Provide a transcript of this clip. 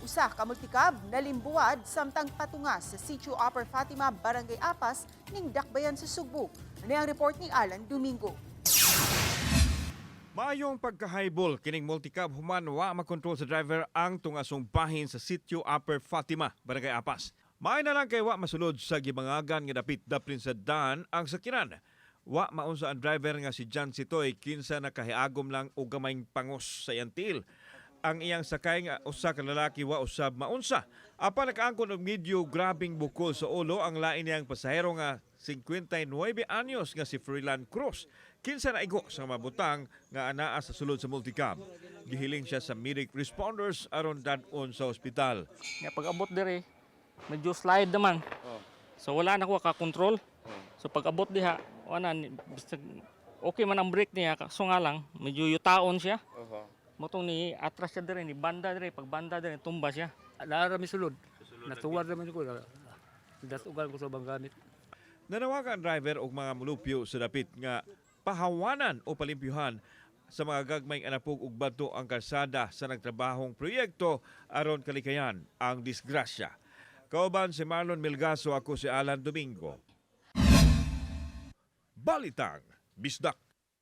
Usa ka multicab nalimbuwad samtang patunga sa Sitio Upper Fatima, Barangay Apas, ning Dakbayan sa Sugbo. Ano ang report ni Alan Domingo? Maayong pagkahaybol kining multicab human wa makontrol sa driver ang tungasong bahin sa Sitio Upper Fatima, Barangay Apas. Maayo na lang kay wa masulod sa gibangagan nga dapit daplin sa daan ang sakyanan. Wa maunsa ang driver nga si John Sitoy, kinsa nakahiagom lang og gamayng pangos sa iyang tiil. Ang iyang sakay nga usa ka lalaki wa usab maunsa. Apan nakaangkon og medyo grabing bukol sa ulo ang lain niyang pasahero nga 59 anyos nga si Freeland Cruz, kinsa naigo sa mabutang nga anaa sa sulod sa multicab. Gihiling siya sa medic responders aron dad-on sa ospital. Nga pag abot dire, medyo slide naman. So wala na ko ka-control. So pag abot diha, wala okay man ang brake niya, kaso nga lang medyo yutaon siya. Motong ni atras siya dire, ni banda dire, pag banda dire tumba siya. Naa mi sulod. Natuwad naman ko. Datugan ko sa ubang gamit. Nanawagan ang driver og mga mulupyo sa dapit nga pahawanan o palimpyuhan sa mga gagmayng anapog ug bato ang kalsada sa nagtrabahong proyekto aron kalikayan ang disgrasya. Kauban si Marlon Milgaso, ako si Alan Domingo. Balitang Bisdak.